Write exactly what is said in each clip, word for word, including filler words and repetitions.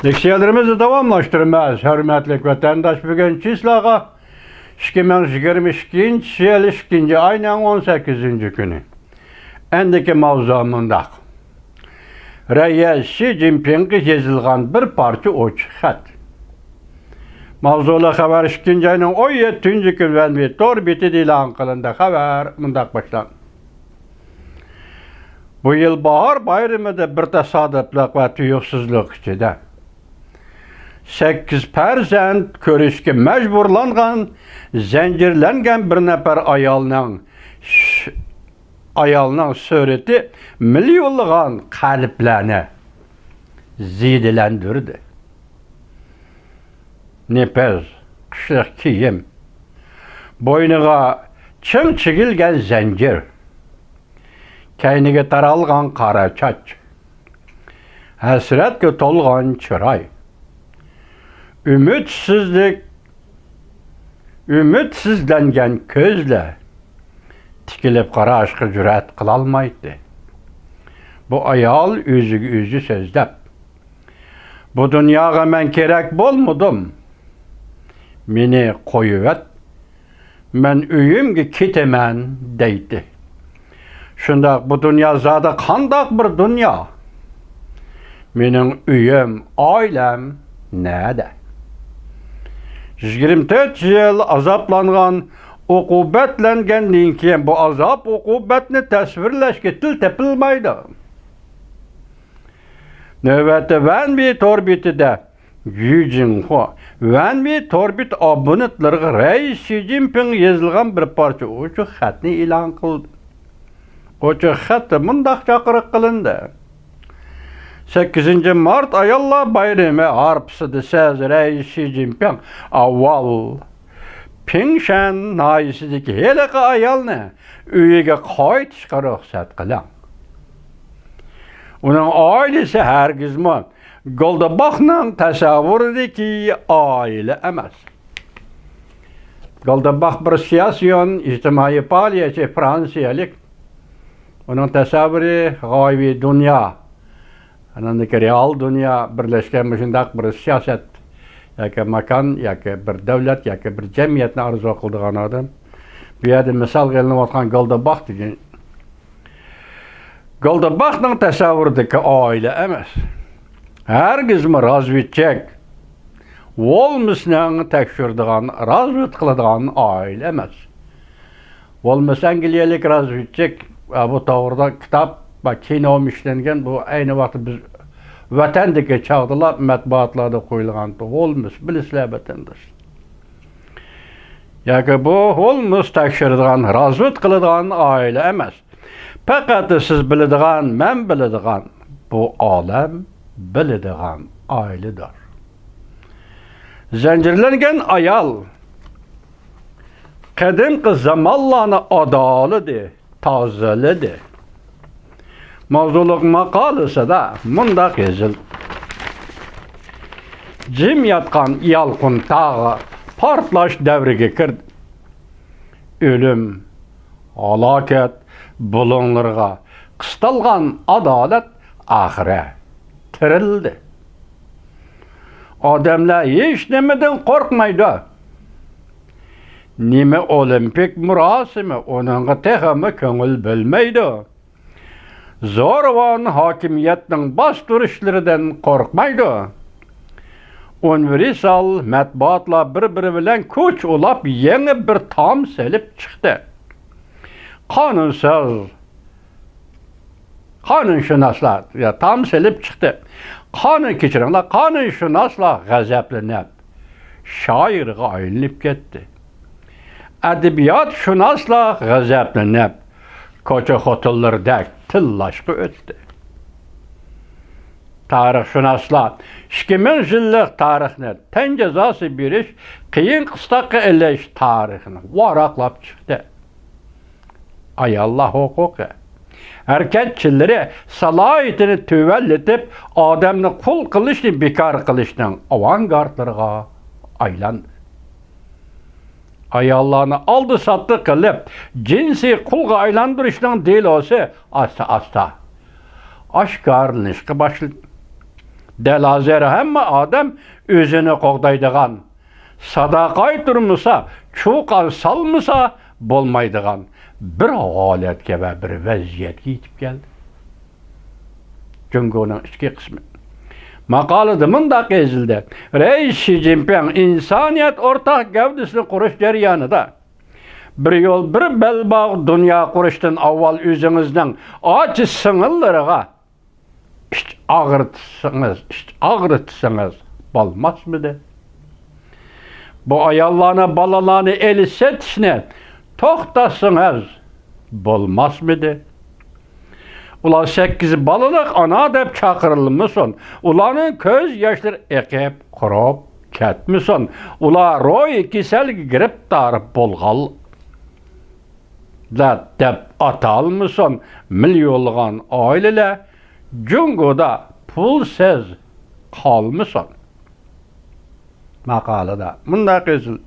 لېكسىيەلىرىمىزنى داۋاملاشتۇرىمىز. ھۆرمەتلىك ۋەتەنداش، بۈگۈن چىسلاغا ئىككى مىڭ يىگىرمە ئىككىنچى يىل ئىككىنچى ئاينىڭ ئون سەككىزىنچى كۈنى. ئەندىكى ماۋزۇ مۇنداق. رەئىس شى جىنپىڭغا يېزىلغان بىر پارچە ئوچۇق خەت. ماۋزۇلۇق خەۋەر ئىككىنچى ئاينىڭ ئون يەتتىنچى كۈنى ۋەنۋى تور بېتىدە ئېلان قىلىندى. خەۋەر مۇنداق باشلاندى. بۇ يىل باھار بايرىمىدا بىر تاسادىپلىق ۋە تۇيۇقسىزلىق ئىچىدە سەككىز پەرزەنت كۆرۈشكە مەجبۇرلانغان زەنجىرلەنگەن بىر نەپەر ئايالنىڭ، ئايالنىڭ سۈرىتى مىليونلىغان قەلبلەرنى زىدىلەندۈردى. نېپىز قىشلىق كىيىم، بوينىغا چىڭ چىگىلگەن زەنجىر، كەينىگە تارالغان قارا چاچ، ھەسرەتكە تولغان چىراي، ئۈمىدسىزلىك، ئۈمىدسىزلەنگەن كۆزلەر تىكىلىپ قاراشقا جۈرئەت قىلالمايتتى. بۇ ئايال ئۆزىگە ئۆزى سۆزلەپ، بۇ دۇنياغا مەن كېرەك بولمىدىم. مېنى قويۇۋەت، مەن ئۆيۈمگە كېتىمەن، دەيتتى. شۇنداق، بۇ دۇنيا زادى قانداق بىر دۇنيا؟ مېنىڭ ئۆيۈم، ئائىلەم نەدە؟ يىگىرمە تۆت يىل ئازابلانغان، ئوقۇبەتلەنگەندىن كېيىن بۇ ئازاب-ئوقۇبەتنى تەسۋىرلەشكە تىل تېپىلمايدۇ. نۆۋەتتە ۋەنۋى تور بېتىدە يۈ جىڭخۇا، ۋەنۋى تور بېتى ئابونېنتلىرىغا رەئىس شى جىنپىڭ يېزىلغان بىر پارچە ئوچۇق خەتنى ئېلان قىلدى. ئوچۇق خەتتە مۇنداق چاقىرىق قىلىندى. سەككىزىنچى مارت ئاياللار بايرىمى ھارپىسىدا سىز رەئىس شى جىنپىڭ ئاۋۋال پىڭشەن ناھىيەسىدىكى ھېلىقى ئايالنى ئۆيىگە قايتىشقا رۇخسەت قىلىڭ. ئۇنىڭ ئائىلىسى ھەرگىزمۇ گولدباخنىڭ تەسەۋۋۇرىدىكى ئائىلە ئەمەس. گولدباخ بىر سىياسىيون، ئىجتىمائىي پائالىيەتچى، فرانسىيەلىك. ئۇنىڭ تەسەۋۋۇرى غايىۋى دۇنيا، ئاندىكى رېئال دۇنيا بىرلەشكەن مۇشۇنداق بىر سىياسەت ياكى ماكان ياكى بىر دۆلەت ياكى بىر جەمئىيەتنى ئارزۇ قىلىدىغان ئادەم. بۇ يەردە مىسالغا ئېلىنىۋاتقان گولدباخ دېگەن گولدباخنىڭ تەسەۋۋۇرىدىكى ئائىلە ئەمەس. ھەرگىزمۇ رازۋېدچىك، ھولمسنىڭ تەكشۈرىدىغان، رازۋېد قىلىدىغان ئائىلە ئەمەس. ھولمس ئەنگلىيەلىك رازۋېدچىك، بۇ توغرىدا كىتاب ۋە كىنومۇ ئىشلەنگەن. بۇ ئەينى ۋاقىتتا بىز ۋەتەندىكى چاغدىلا مەتبۇئاتلاردا قويۇلغان. ھولمس، بىلىسىلەر ۋەتەنداشلار. ياكى بۇ ھولمس تەكشۈرىدىغان، رازۋېد قىلىدىغان ئائىلە ئەمەس. پەقەت سىز بىلىدىغان، مەن بىلىدىغان، بۇ ئالەم بىلىدىغان ئائىلىدۇر. زەنجىرلەنگەن ئايال قەدىمكى زامانلارنى ئادالىدى، تازىلىدى. ماۋزۇلۇق ماقالىسىدا مۇنداق يېزىلدى. جىم ياتقان يالقۇن تاغ پارتلاش دەۋرىگە كىردى. ئۆلۈم، ھالاكەت بۇلۇڭلىرىغا قىستالغان ئادالەت ئاخىرى تىرىلدى. ئادەملەر ھېچ نېمىدىن قورقمايدۇ. نېمە ئولىمپىك مۇراسىمى، ئۇنىڭغا تېخىمۇ كۆڭۈل بۆلمەيدۇ. زورىۋان ھاكىمىيەتنىڭ باستۇرۇشلىرىدىن قورقمايدۇ. ئۇنىۋېرسال مەتبۇئاتلار بىر-بىرى بىلەن كۈچ ئۇلاپ، يېڭى بىر تام سېلىپ چىقتى. قانۇنسىز، قانۇنشۇناسلار، يا، تام سېلىپ چىقتى. قانۇن، كەچۈرۈڭلار، قانۇنشۇناسلار غەزەپلىنىپ، شائىرغا ئايلىنىپ كەتتى. ئەدەبىياتشۇناسلار غەزەپلىنىپ، كوچا خوتۇنلىرىدەك تىللاشقا ئۆتتى. تارىخشۇناسلار ئىككى مىڭ يىللىق تارىخنى تەن جازاسى بېرىش، قىيىن قىستاققا ئېلىش تارىخىنى ۋاراقلاپ چىقتى. ئاياللار ھوقۇقى، ھەرىكەتچىلىرى سالاھىيىتىنى تۆۋەنلىتىپ، ئادەمنى قۇل قىلىشنى بىكار قىلىشنىڭ ئاۋانگارتلىرىغا ئايلاندى. ئاياللارنى ئالدى-ساتتى قىلىپ، جىنسىي قۇلغا ئايلاندۇرۇشنىڭ دېلوسى ئاستا-ئاستا ئاشكارىلىنىشقا باشلىدى. دەل ھازىر ھەممە ئادەم ئۆزىنى قوغدايدىغان، سادا قايتۇرمىسا، چۇقان سالمىسا بولمايدىغان بىر ھالەتكە ۋە بىر ۋەزىيەتكە يېتىپ كەلدى. جۇڭگونىڭ ئىچكى قىسمى. ماقالىدە مۇنداق يېزىلدى: رەئىس شى جىنپىڭ ئىنسانىيەت ئورتاق گەۋدىسىنى قۇرۇش جەريانىدا، بىر يول، بىر بەلباغ دۇنيا قۇرۇشتىن ئاۋۋال ئۆزىڭىزنىڭ ئاچا سىڭىللىرىغا ئىچ ئاغرىتسىڭىز، ئىچ ئاغرىتسىڭىز بولماسمىدى؟ بۇ ئاياللارنى، بالىلارنى ئېلىش سېتىشنى توختاتسىڭىز بولماسمىدى؟ ئۇلار سەككىز بالىلىق ئانا دەپ چاقىرىلمىسۇن، ئۇلارنىڭ كۆز ياشلىرى ئېقىپ، قۇرۇپ كەتمىسۇن، ئۇلار روھىي كېسەلگە گىرىپتار بولغان دەپ ئاتالمىسۇن، مىليونلىغان ئائىلىلەر جۇڭگودا پۇلسىز قالمىسۇن. ماقالىدا مۇنداق يېزىلدى: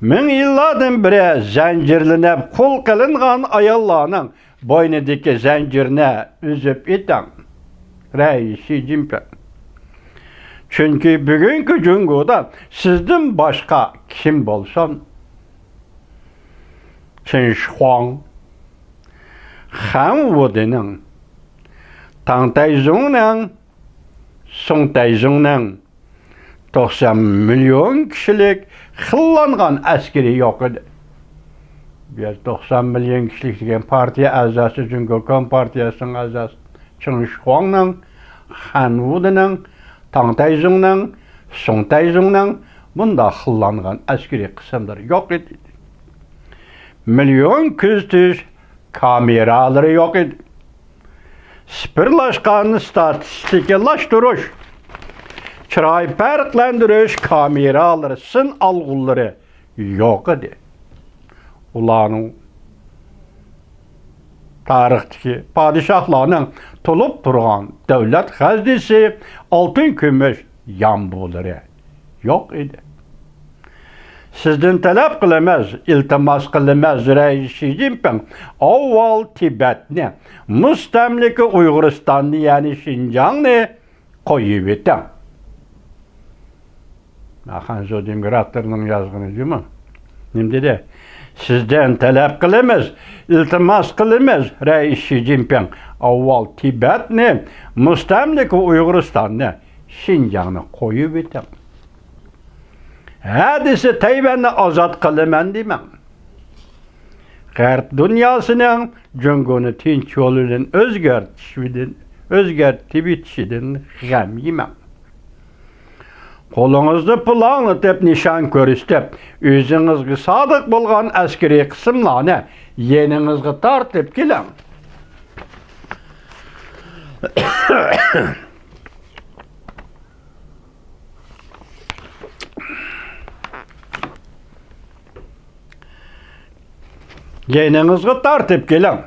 مىڭ يىللاردىن بېرى زەنجىرلىنىپ قۇل قىلىنغان ئاياللارنىڭ بوينىدىكى زەنجىرنى ئۈزۈپ ئېتىڭ، رەئىس شى جىنپىڭ. چۈنكى بۈگۈنكى جۇڭگودا سىزدىن باشقا كىم بولسۇن، چېن شىخۇاڭ، خەن ۋۇدىنىڭ، تاڭ تەيزۇڭنىڭ، سۇڭ تەيزۇڭنىڭ توقسان مىليون كىشىلىك خىللانغان ئەسكىرى يوق ئىدى. بۇ يەردە توقسان مىليون كىشىلىك دېگەن پارتىيە ئەزاسى، جۇڭگو كومپارتىيەسىنىڭ ئەزاسى چېن شىخۇاڭنىڭ، خەن ۋۇدىنىڭ، تاڭ تەيزۇڭنىڭ، سۇڭ تەيزۇڭنىڭ بۇنداق خىللانغان ئەسكىرىي قىسىملىرى يوق ئىدى. مىليون كۆزىتىش كامېرالىرى يوق ئىدى. سىفىرلاشقان ستاتىستىكىلاشتۇرۇش، چىراي پەرقلەندۈرۈش كامېرالىرى، سىن ئالغۇلىرى يوق ئىدى. ئۇلارنىڭ تارىختىكى پادىشاھلارنىڭ تولۇپ تۇرغان دۆلەت خەزنىسى، ئالتۇن، كۈمۈش يامبۇلىرى يوق ئىدى. سىزدىن تەلەپ قىلىمىز، ئىلتىماس قىلىمىز، رەئىس شى جىنپىڭ، ئاۋۋال تىبەتنى، مۇستەملىكە ئۇيغۇرىستاننى، يەنى شىنجاڭنى قويۇۋېتىڭ. خەنزۇ دېموكراتلىرىنىڭ يازغىنى جۇمۇ. نېمە دېدى؟ سىزدىن تەلەپ قىلىمىز، ئىلتىماس قىلىمىز، رەئىس شى جىنپىڭ، ئاۋۋال تىبەتنى، مۇستەملىكە ئۇيغۇرىستاننى، شىنجاڭنى قويۇۋېتىڭ. ھە دېسە، تەيۋەننى ئازاد قىلىمەن دېمەڭ. غەرب دۇنياسىنىڭ جۇڭگونى تىنچ يول بىلەن ئۆزگەرتىشىدىن، ئۆزگەرتىۋېتىشىدىن غەم يېمەڭ. قولىڭىزنى پۇلاڭلىتىپ، نىشان كۆرسىتىپ، ئۆزىڭىزگە سادىق بولغان ئەسكىرىي قىسىملارنى يېنىڭىزغا تارتىپ كېلىڭ. يېنىڭىزغا تارتىپ كېلىڭ.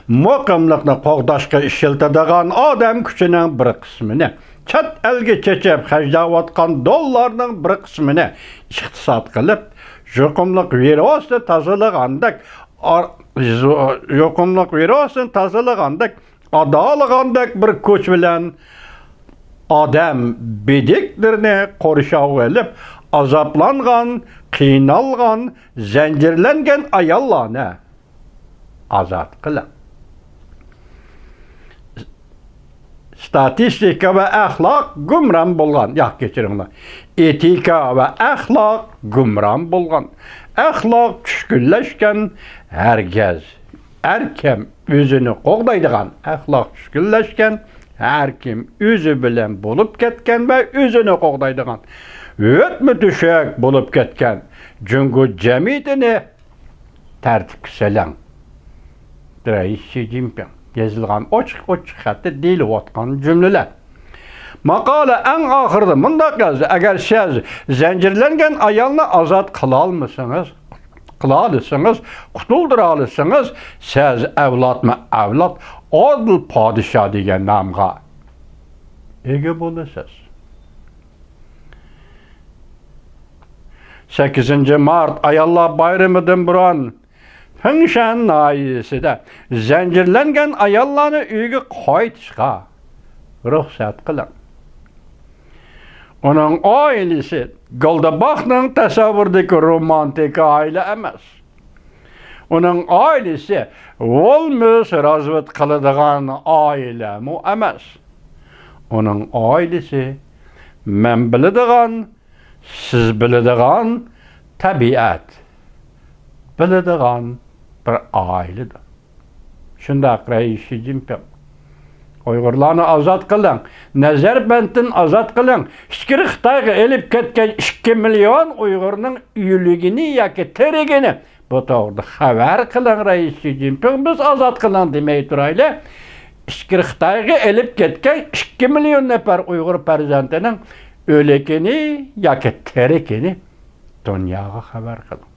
مۇقىملىقنى قوغداشقا ئىشلىتىدىغان ئادەم كۈچىنىڭ بىر قىسمىنى، چەت ئەلگە چېچىپ خەجلەۋاتقان دوللارنىڭ بىر قىسمىنى ئىقتىساد قىلىپ، يۇقۇملۇق ۋىرۇسنى تازىلىغاندەك، ئار-، يۇقۇملۇق ۋىرۇسنى تازىلىغاندەك، ئادالىغاندەك بىر كۈچ بىلەن ئادەم بېدىكلىرىنى قورشاۋغا ئېلىپ، ئازابلانغان، قىينالغان، زەنجىرلەنگەن ئاياللارنى ئازاد قىلىڭ. ستاتىستىكا ۋە ئەخلاق گۇمران بولغان، ياق، كەچۈرۈڭلار، ئېتىكا ۋە ئەخلاق گۇمران بولغان، ئەخلاق چۈشكۈنلەشكەن، ھەرگىز ھەر كىم ئۆزىنى قوغدايدىغان، ئەخلاق چۈشكۈنلەشكەن، ھەر كىم ئۆزى بىلەن بولۇپ كەتكەن ۋە ئۆزىنى قوغدايدىغان، ئۆتمە تۆشەك بولۇپ كەتكەن جۇڭگو جەمئىيىتىنى تەرتىپكە سېلىڭ. رەئىس شى جىنپىڭ يېزىلغان ئوچۇق-ئوچۇق خەتتە دېيىلىۋاتقان جۈملىلەر. ماقالە ئەڭ ئاخىرىدا مۇنداق يازدى: ئەگەر سىز زەنجىرلەنگەن ئايالنى ئازاد قىلالمىسىڭىز، قىلالىسىڭىز، قۇتۇلدۇرالىسىڭىز، سىز ئەۋلادمۇ ئەۋلاد ئادىل پادىشاھ دېگەن نامغا ئىگە بولىسىز. سەككىزىنچى مارت ئاياللار بايرىمىدىن بۇرۇن، پىڭشەن ناھىيەسىدە زەنجىرلەنگەن ئاياللارنى ئۆيىگە قايتىشقا رۇخسەت قىلىڭ. ئۇنىڭ ئائىلىسى گالداباخنىڭ تەسەۋۋۇرىدىكى رومانتىك ئائىلە ئەمەس. ئۇنىڭ ئائىلىسى ھولمز رازۋېد قىلىدىغان ئائىلەمۇ ئەمەس. ئۇنىڭ ئائىلىسى مەن بىلىدىغان، سىز بىلىدىغان، تەبىئەت بىلىدىغان بىر ئائىلىدۇر. شۇنداق، رەئىس شى جىنپىڭ، ئۇيغۇرلارنى ئازاد قىلىڭ، نەزەربەندتىن ئازاد قىلىڭ، ئىچكىرى خىتايغا ئېلىپ كەتكەن ئىككى مىليون ئۇيغۇرنىڭ ئۆلگىنى ياكى تىرىكىنى، بۇ توغرىدا خەۋەر قىلىڭ، رەئىس شى جىنپىڭ، بىز ئازاد قىلىڭ دېمەي تۇرايلى. ئىچكىرى خىتايغا ئېلىپ كەتكەن ئىككى مىليون نەپەر ئۇيغۇر پەرزەنتىنىڭ ئۆلۈكىنى ياكى تىرىكىنى دۇنياغا خەۋەر قىلىڭ.